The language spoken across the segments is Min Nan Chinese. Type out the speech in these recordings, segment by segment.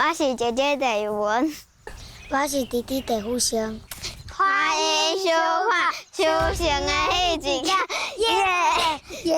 我是姐姐鄭玉文，我是弟弟鄭富生。歡迎收看《修成的彼一家》，耶耶！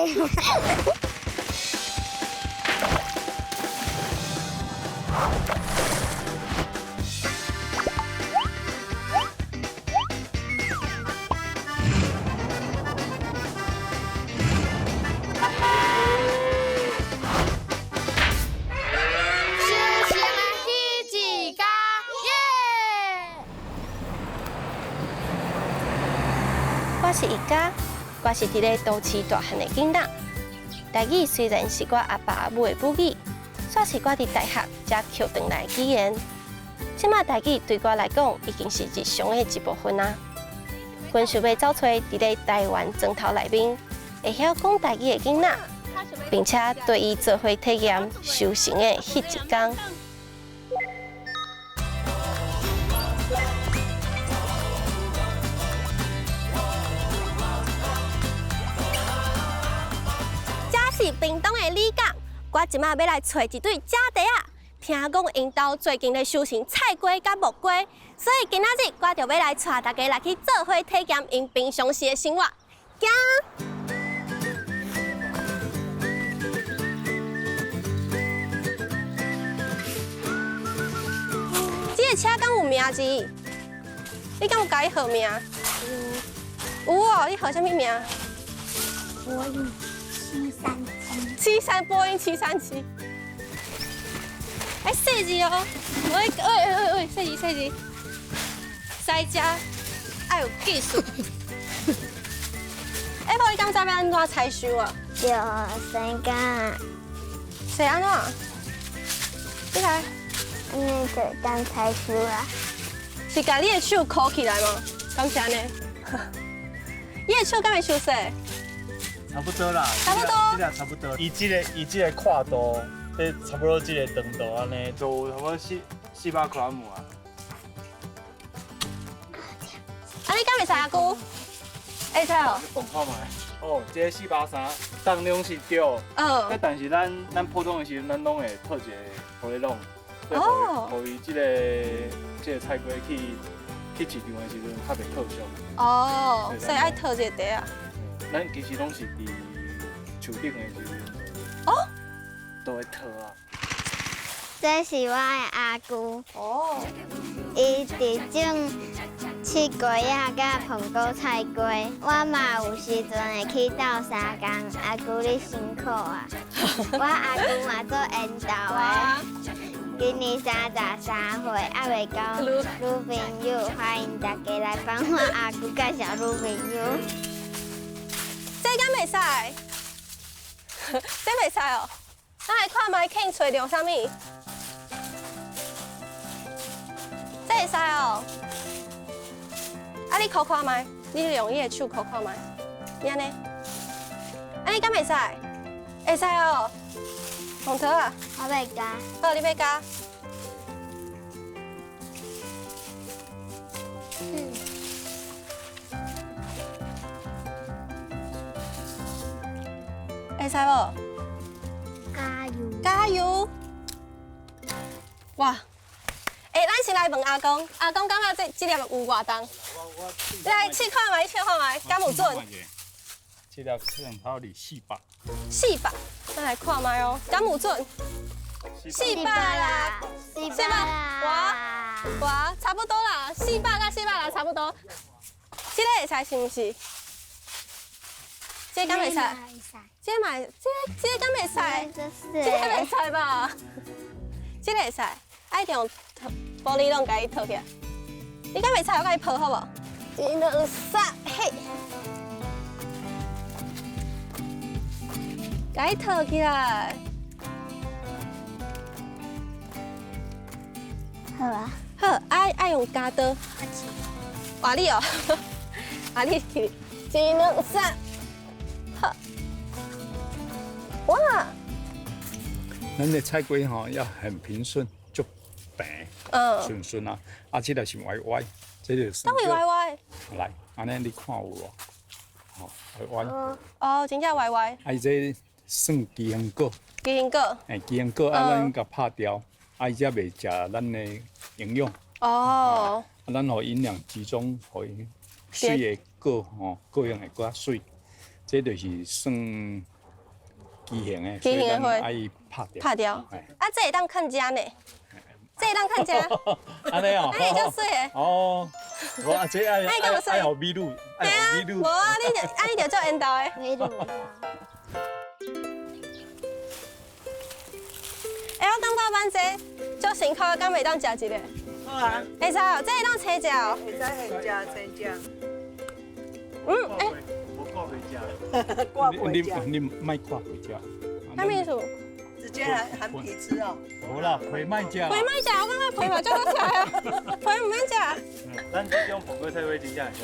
我是一家，我是佇咧都市大漢的囡仔。台語雖然是我阿爸阿母的母語，煞是我佇大學才學轉來的語言。這馬台語對我來講已經是日常的一部分啊。阮想欲走揣佇咧台灣磚頭內面會曉講台語的囡仔，並且綴伊做伙體驗收成的彼一工。這是屏東的里港，我這馬欲來揣一對姐弟仔。聽講𪜶兜最近咧收成菜瓜佮木瓜，所以今仔日我就欲來帶大家來去做伙體驗𪜶平常時的生活。行。這个車敢有名字？你敢有共伊號名？有。有哦，你號啥物名？波音737。73波音737。哎，細緻哦！喂喂喂喂，細緻細緻。駛車愛有技術。哎，某，你敢知欲按怎採收啊？就生柑。是按怎？你來。按呢就當採收啊。是共你的手箍起來嗎？敢是按呢？你的手敢會傷細？差不多啦。差不多。這個差不多。伊這個闊度，這差不多這個長度按呢，就差不多400克啊。啊，你敢會使阿姑？會使哦。你講看覓。哦，這個430，重量是對。嗯。但是咱普通的時陣，咱攏會套一個玻璃籠。哦。予伊這個菜瓜去市場的時陣，較袂燙傷。哦，所以愛套這個袋仔。咱其實攏是佇樹頂的時陣。哦。都會套啊。這是我的阿姑。哦。伊佇種刺瓜仔佮澎果菜瓜，我嘛有時陣會去鬥相共。阿姑你辛苦啊！我阿姑嘛做緣投的，今年33歲，猶未交女朋友，歡迎大家來幫我阿姑介紹女朋友。這敢袂使？這袂使哦。咱來看覓，去揣著啥物？這會使哦。啊，你箍看覓，你用你的手箍看覓，你按呢？按呢敢會使？會使哦。紅桃啊。我欲加。好，你欲加。嗯。會使無？加油！加油！哇！欸，咱先來問阿公，阿公感覺這粒有偌重？你來試看覓，試看覓，敢有準？這粒可能差不多400。400，咱來看覓哦，敢有準？四百啦，400，哇哇，差不多啦，400佮400啦，差不多。這個會使是毋是？這個敢會使？這嘛，這敢會使？這個袂使吧？這個會使，愛用玻璃籠共伊套起來。你敢袂使？我共你抱好無？一、兩、三，嘿！共伊套起來。好啊。好，愛用鉸刀。換你哦，換你去。一、兩、三，好。哇！咱的菜瓜吼要很平順，足平，順順啊。啊，這個是歪歪，這個是。哪會歪歪？來，按呢你看有無？吼，歪歪。哦，真正歪歪。啊，伊這算奇香果。奇香果。欸，奇香果啊，咱共拍掉，啊，伊才袂食咱的营养。哦。啊，咱予营养集中，予伊媠的果吼，果用会阁较媠。这就是算畸形的，畸形的花，爱拍掉。拍掉。啊，这会当囥遮呢？这会当囥遮？按呢哦。按呢足媠的。哦。无啊，这爱爱予美女，爱予美女。无啊，你就按呢就做缘投的。美女。欸，我感觉挽这足辛苦，敢袂当食一个？好啊。会使哦，这会当青食哦。会使现食青食。嗯，欸。无挂皮食。挂皮食。你莫挂皮食。啥物意思？直接含含皮吃哦。无啦，皮莫食。皮莫食，我感觉皮嘛足好食啊。皮毋免食。咱这种蓬瓜菜瓜真正会使青食。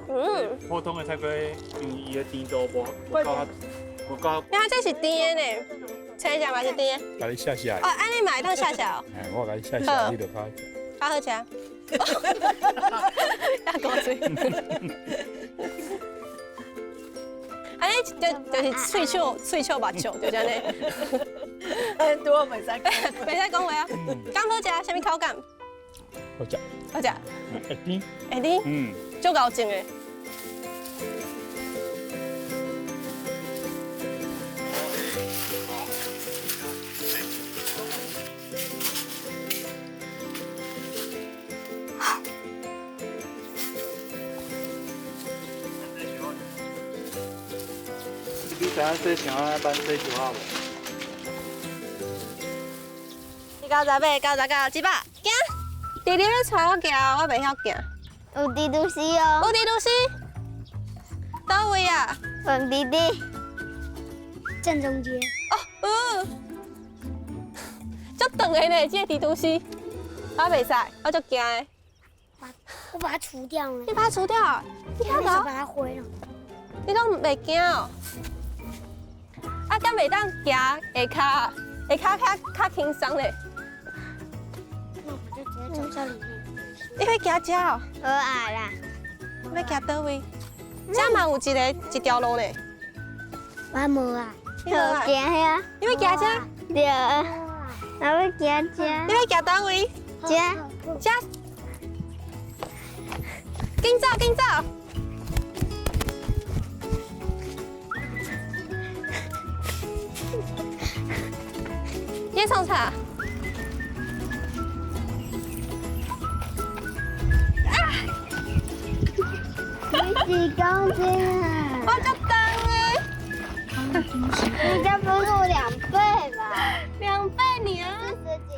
嗯。普通的菜瓜，因为伊的甜度无够，无够。你看这是甜的呢。青食嘛是甜的。共你写写。哦，按呢嘛会当写写哦。嘿，我共你写写，你就较。较好食。也够水。按呢就是喙笑喙笑目笑，就按呢。哎，拄好袂使讲，袂使讲话啊。敢好食？啥物口感？好食。好食。会甜。会甜。嗯。足𠢕种的。你知影洗啥啊？挽洗手啊无？ 98、99、100，行。弟弟欲带我行，我袂晓行。有蜘蛛丝哦。有蜘蛛丝。佗位啊？问弟弟。正中间。哦，足长的呢，这个蜘蛛丝。我袂使，我足惊的。我把它除掉了。你把它除掉？你把它挥了。你拢袂惊哦？啊，敢袂当行下跤，下跤较较轻松咧。那我就直接走这里面。你欲行遮哦？无爱啦。欲行佗位？遮嘛有一个一条路呢。我无啊。无行遐。你欲行遮？对。我欲行遮。你欲行佗位？遮。遮。紧走，紧走。你创啥？啊！你几公斤啊？我足重的。你这不是我2倍吧？2倍尔。40几。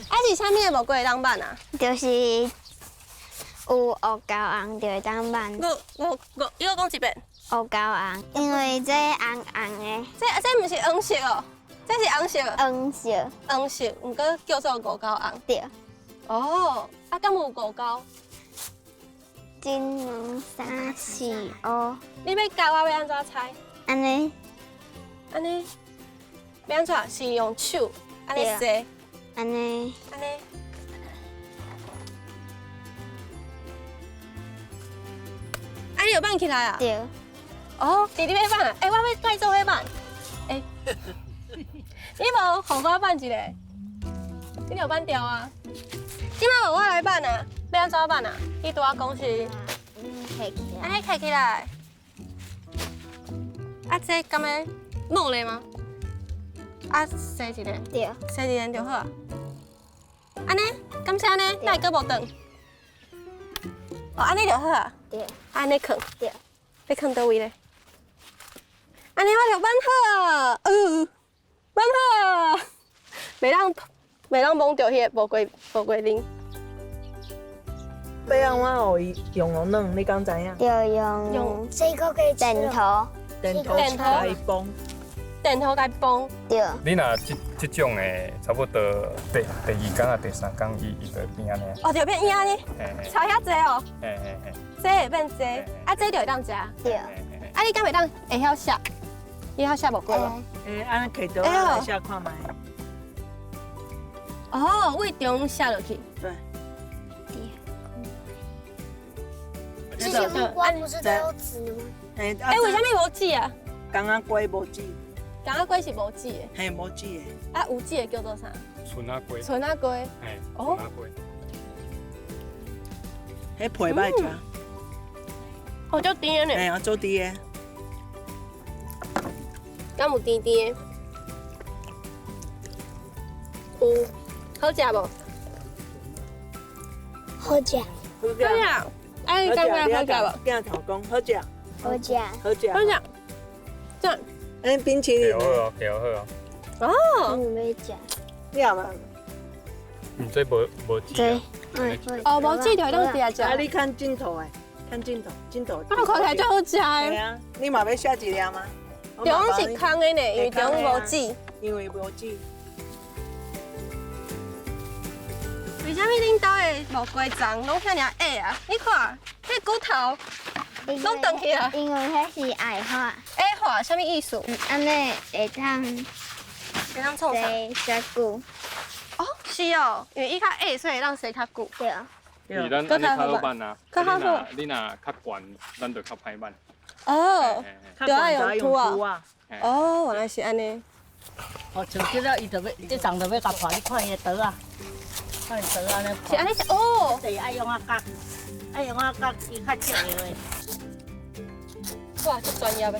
啊是啥物的木瓜会当挽啊？就是有乌胶红就会当挽。我，你阁讲一遍。乌胶红，因为这红红的。这毋是黄色哦，这是红色。黄色。黄色，毋过叫做五胶红。对。哦，啊，敢有五胶？ 1、2、3、4、5。你欲教我欲按怎猜？按呢。按呢。欲按怎？是用手按呢洗。按呢。按呢。啊，你有挽起来啊？对。哦，弟弟欲挽啊？欸，我欲改做伙挽。欸，你无予我挽一个？你有挽掉啊？这摆无我来挽啊？欲按怎挽啊？你拄仔讲是？提起来。按呢提起来。啊，这敢欲摸咧吗？啊，洗一个。对。洗一个就好啊。按呢？敢是按呢？哪会阁无断？哦，按呢就好啊。对。按呢囥。对。欲囥佗位咧？按呢我就挽好啊，挽好啊，袂当摸著彼个无瓜奶。欲按怎予伊用予软？你敢知影？就用这个可以电头，电头共伊绑，电头共绑。对。你若这种的，差不多第二工啊，第三工，伊就会变按呢。哦，就变按呢，差遐济哦。嘿嘿嘿。这会变这，啊，这就会当食。对。啊，你敢会当会晓削？你晓削木瓜无？欸，按呢摕刀来削看觅。哦，为中写落去。对。这些木瓜不是都有籽吗？哎，为啥物无籽啊？柑仔瓜无籽。柑仔瓜是无籽的。嘿，无籽的。啊，有籽的叫做啥？春仔瓜。春仔瓜。嘿，春仔瓜。彼皮歹食。哦，足甜的呢。嘿啊，足甜的。敢有甜甜的？有，好食无？好食。好食。哎，你感觉好食无？镜头讲好食。好食。好食。好食。赞。哎，冰淇淋。好哦，好哦。哦。我没食。你也嘛？嗯，这无籽。对。哦，无籽就会当直接食。啊，你看镜头哎，看镜头，镜头。啊，看起来足好食的。对啊，你嘛欲写一粒吗？中是空的呢，因为中无籽。因为无籽。为啥物恁兜的木瓜丛拢遐尔矮啊？你看，这骨头拢断去啊！因为彼是矮化。矮化啥物意思？按呢会当会当创啥？生较久。哦，是哦，因为伊较矮，所以会当生较久。对。是咱按呢较好挽啊。较好。你若较悬，咱就较歹挽。哦，就爱用土啊。哦，原来是按呢。哦，像这个伊就欲，这丛就欲共破，你看伊的刀啊。看伊刀按呢。是按呢哦。就是爱用啊角，爱用啊角，伊较适合的。哇，足专业的。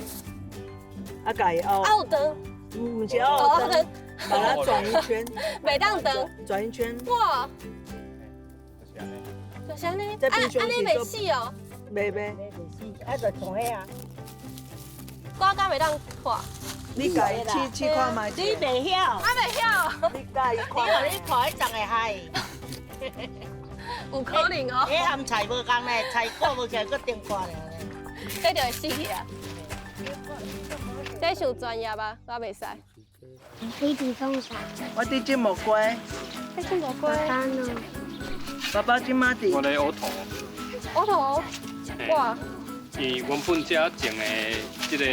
啊，共伊拗。拗断。毋是拗断，把它转一圈。袂当断。转一圈。哇。就是按呢。按按呢袂死哦。袂袂。袂死，啊，就像彼啊。我敢袂当破。你共伊试试看觅。你袂晓。我袂晓。你共伊看。你予你看，彼丛会害。有可能哦。彼含菜无仝呢，菜顾无起来，阁顶破了呢。这就会死去啊！这伤专业啊，我袂使。你伫创啥？我伫种木瓜。在种木瓜。爸爸呢？爸爸这马伫。我咧挖土。挖土。哇！伊原本遮种的这个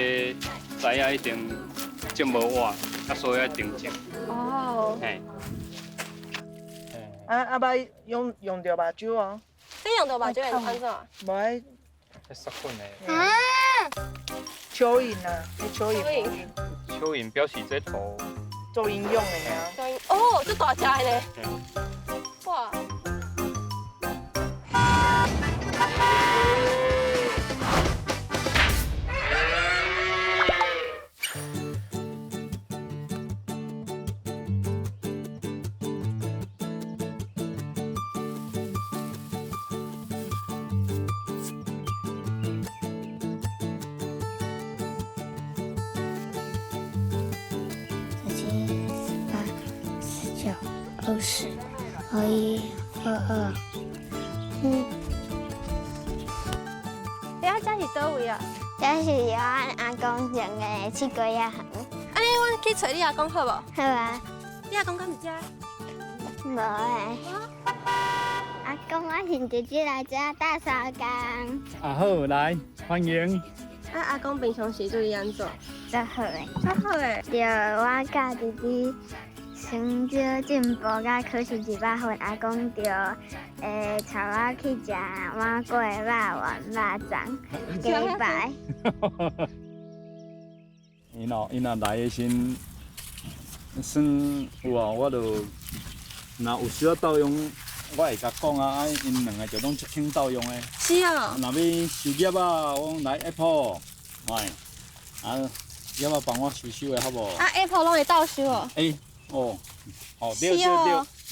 栽仔已经种无活，啊，所以爱重种。哦。嘿。啊啊！捌用用著目睭哦。你用著目睭会按怎？无爱。杀菌的。蚯蚓啊，蚯蚓。蚯蚓表示这土做营养的啊。哦，这大只的呢。哇！ 20、21、22，嗯。你啊，这是佗位啊？这是阮阿公种的七瓜仔园。按呢，阮去揣你阿公好无？好啊。你阿公敢伫遮？无诶。阿公，我是姐姐来遮打扫工。啊好，来欢迎。啊，阿公平常时注意按怎？足好诶。足好诶。对，我佮弟弟。成绩进步甲考试100分，阿公就会带我去食碗粿、肉丸、肉粽、鸡排。伊若来的时，算有啊，我就若有需要斗用，我会共讲啊，𪜶两个就拢足肯斗用的。是啊。若欲收叶仔，我讲来 Apple，哎，啊叶仔帮我收收的好无？啊 Apple 拢会斗收哦。欸哦，哦，对对对，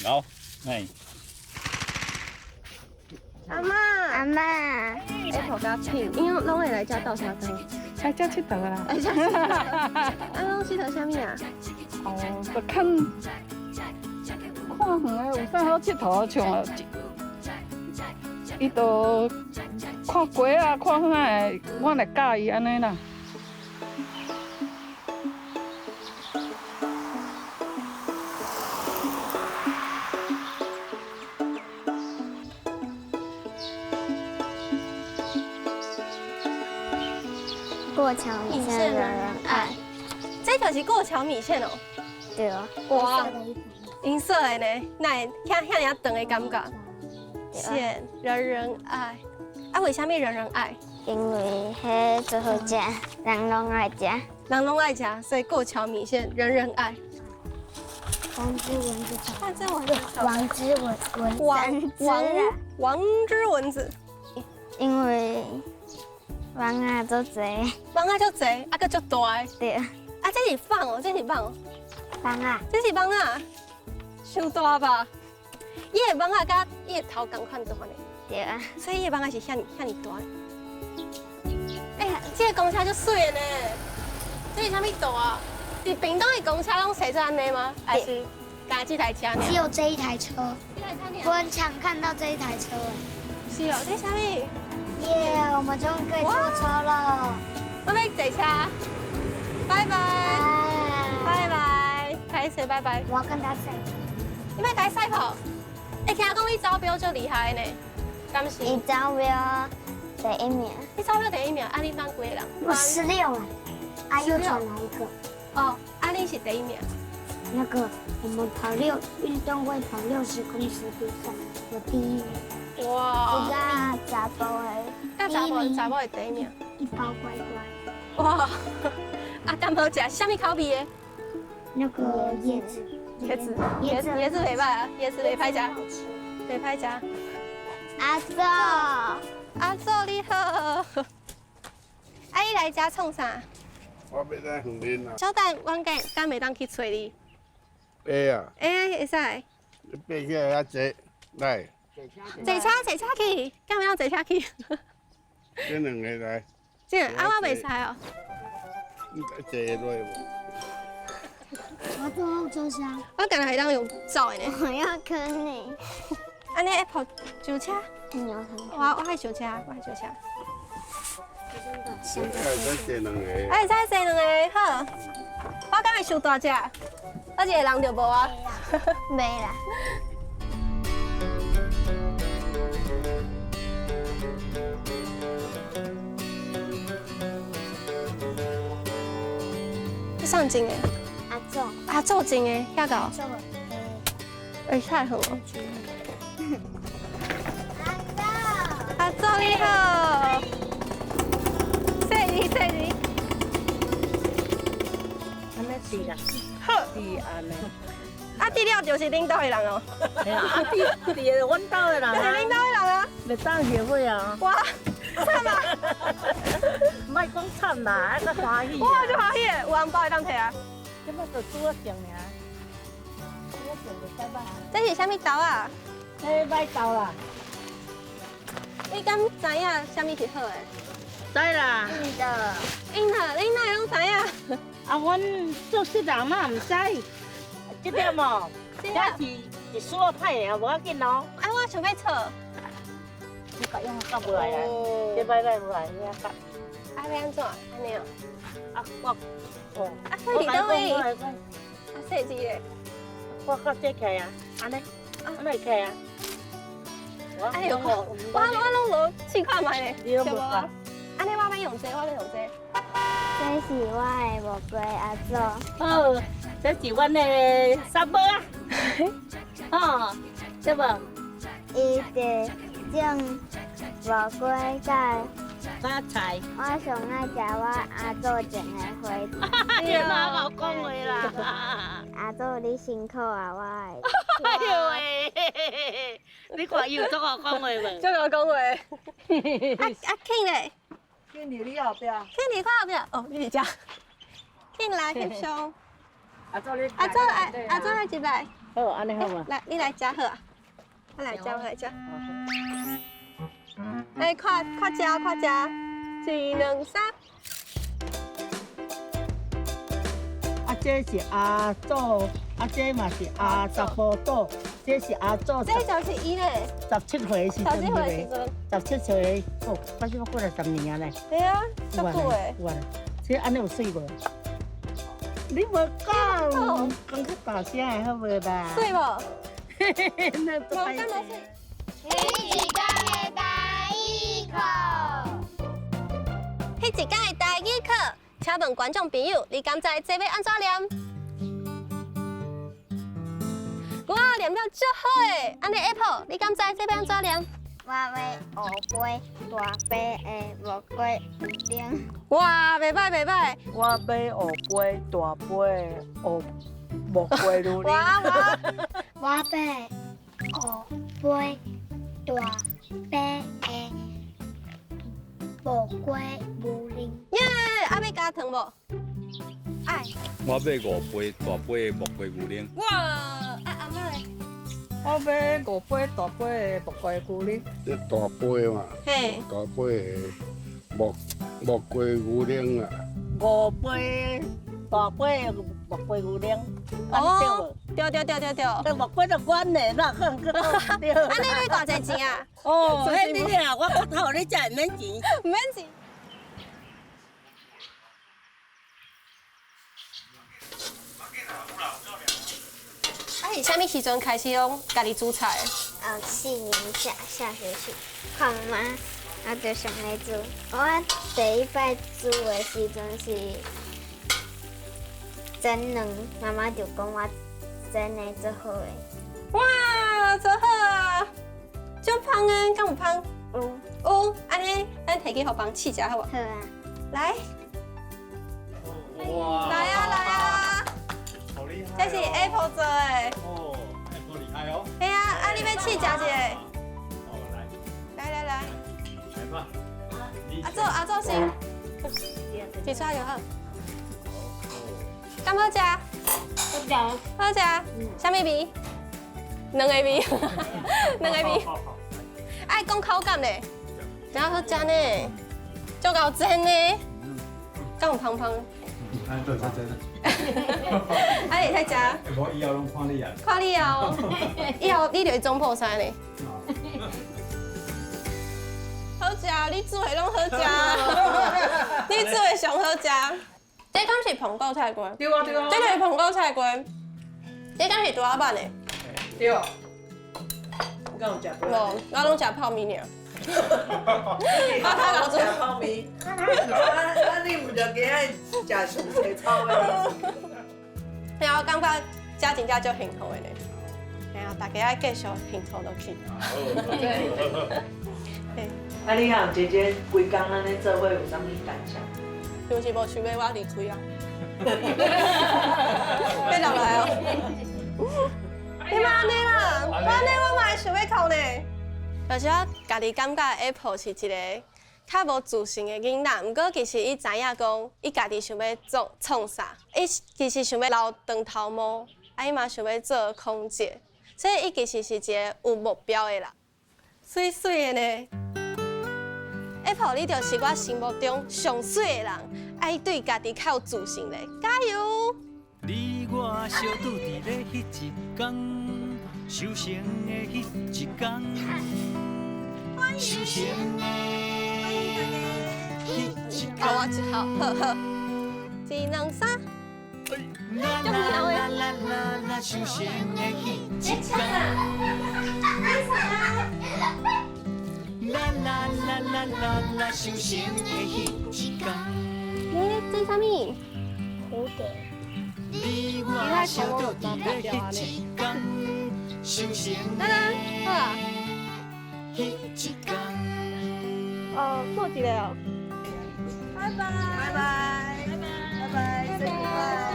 好，哎。阿嬷，阿嬷，Apple 佮 Pin，𪜶拢会来遮斗相共。来遮𨑨迌啦。来遮𨑨迌。啊，拢𨑨迌啥物啊？哦，就看看远的有啥好𨑨迌，像伊就看鸡仔，看啥的，我来教伊按呢啦。过桥米线人人爱，这就是过桥米线哦。对啊。哇！銀色的呢，哪會遐遐爾長的感覺？線人人愛，啊，為啥物人人愛？因為彼足好食，人攏愛食。人攏愛食，所以過橋米線人人愛。王之蚊子草。王之蚊子草。王之蚊蚊王王王之蚊子。因為蚊仔足濟。蚊仔足濟，啊閣足大。對。啊，這是放哦，這是放哦。蚊仔。這是蚊仔，傷大吧？伊的蚊仔佮伊的頭仝款大呢。對啊。所以伊的蚊仔是遐爾遐爾大。欸，這個公車足媠的呢。這是啥物道啊？佇屏東的公車攏駛做按呢嗎？還是干這台車呢？只有這一台車。我很常看到這一台車。是哦，這啥物？耶，我們終於可以坐車了。我欲坐車，拜拜，拜拜，開始拜拜。我要跟他賽。你欲共伊賽跑？欸，聽講你走標足厲害呢，敢是？伊走標第一名。你走標第一名，啊，你班幾個人？我16啊，啊，又傳來一個。哦，啊，你是第一名。那個我們跑六運動會跑60公尺比賽，我第一名。哇！我佮查埔的，佮查埔查某的第一名。一包乖乖。哇！啊，敢好食？啥物口味的？那個椰子。椰子，椰子，椰子袂歹啊，椰子袂歹食，袂歹食。阿祖，阿祖你好。啊，你來遮創啥？我欲來園林啊。小等，阮敢敢袂當去揣你？會啊。會啊，會使。你爬起來遐坐，來。坐車，坐車去，敢袂當坐車去？這兩個來。這啊，我袂使哦。你坐落無？我坐後車廂。我敢若會當用走的呢。我要跟你。按呢會跑上車？我愛上車，我愛上車。會使坐兩個。會使坐兩個，好。我敢會傷大隻？我一個人就無啊。袂啦。這啥種的？阿祖。阿祖種的，遐個。會太好哦。阿祖。阿祖你好。謝謝謝謝。按呢是啦。好。是按呢。阿弟了就是恁兜的人哦。阿弟，弟是阮兜的人啊。就是恁兜的人啊。袂當後悔啊。哇，慘啊！莫講慘啦，啊，閣歡喜。我足歡喜的，有紅包會當提啊。這擺就拄仔種爾。拄仔種就使擺。這是啥物豆啊？這歹豆啦。你敢知影啥物是好的？知啦。真的。𪜶哪，恁哪會攏知影？啊，阮做細人嘛毋知。這點哦，這是一絲仔歹的，無要緊哦。啊，我想欲炒。你甲用夾無來啦，這擺擺無來，你啊夾。啊，欲按怎？按呢哦。啊，我，哦。啊，所以佇佗位？啊，細隻的。我較這起啊，按呢，按呢會起啊。哎呦，我攏無試看覓咧，對無？按呢我欲用這個，我欲用這個。這是我的木瓜阿祖。好，這是阮的三寶啊。哦，對無？伊佇種木瓜佮菜。我上愛食我阿祖種的花。哎呀，哪𠢕講話啦？阿祖，你辛苦啊，我的。哎呦喂！你看伊有足𠢕講話無？足𠢕講話。啊啊，慶咧？慶佇你後壁。慶佇我後壁。哦，你佇遮。慶來翕相。阿祖你。阿祖來，阿祖來入來。好，按呢好無？來，你來遮好啊。我來遮，我來遮。來，看看遮，看遮。一、兩、三。啊，這是阿祖，啊，這嘛是阿查埔祖，這是阿祖。這就是伊咧。17歲的時陣。17歲的時陣。17歲，哦，反正我過來10年啊咧。對啊，足久的。有啊，這按呢有媠無？你無講，講較大聲的好無啦？媠無？那無敢無媠。彼一工的台語課，彼一工的台語課，請問觀眾朋友，你敢知這欲按怎念？念了足好的。按呢 Apple，你敢知這欲按怎念？我欲五杯大杯的木瓜牛奶。哇，袂䆀袂䆀。我欲五杯大杯的木瓜牛奶。哇哇。我欲五杯大杯的木瓜牛奶。耶，啊欲加糖無？愛。我欲五杯大杯的木瓜牛奶。哇，啊阿嬤咧？我欲五杯大杯的木瓜牛奶。這大杯嘛，大杯的木瓜牛奶啊。五杯大杯的木瓜牛奶。哦，對對對對對。這木瓜就軟的，哪可能閣對？按呢欲偌濟錢啊？哦，彼你啊，我骨頭你食會免錢。毋免錢。啊，是啥物時陣開始攏家己煮菜？四年下下學期，看媽媽，我就想來煮。我第一擺煮的時陣是蒸卵，媽媽就講我蒸的足好的。哇，真好啊！足芳的，敢有芳？有。有，按呢，咱提去予人試食好無？好啊。來。哇！來啊來啊！好厲害！這是 Apple 做的。哦，Apple 厲害哦。嘿啊，啊你欲試食一下？哦，來。來來來。來吧。阿祖阿祖先，一撮就好。敢好食？好食。好食。啥物味？兩个味，兩个味。愛講口感咧，真好食呢，足夠煎呢，敢有芳芳？啊，對對對。啊，會使食。我以後攏看你啊。看你哦，以後你就是總鋪師呢。好食，你煮的攏好食，你煮的上好食。這敢是澎湖菜鍋？對啊對啊。這就是澎湖菜鍋。這敢是大仔阪的？對。你敢有食過？無，我攏食泡麵爾。我較老食泡麵。啊你毋就今仔食上濟臭的？嘿啊，我感覺這真正足幸福的呢。嘿啊，大家愛繼續幸福落去。啊，你和姐姐規工按呢做伙有啥物感想？就是無想欲我離開啊。欲落來哦。你莫按呢啦，我按呢我嘛會想欲哭呢。就是我家己感覺 Apple 是一個較無自信的囡仔，毋過其實伊知影講，伊家己想欲做創啥，伊其實想欲留長頭毛，啊伊嘛想欲做空姐，所以伊其實是一個有目標的人，媠媠的呢。Apple，你就是我心目中上媠的人，愛對家己較有自信咧，加油！你我相拄佇咧彼一工，修成的彼一工，修成的彼一工。好，我一號，好好，一兩三，啦啦啦啦啦啦，修成的彼一工。啦啦啦啦啦啦，修成的彼一工。欸，這啥物？蝴蝶。你我相拄佇咧彼一工，修成的彼一工。哦，做一个哦。拜拜，拜拜，拜拜，拜拜，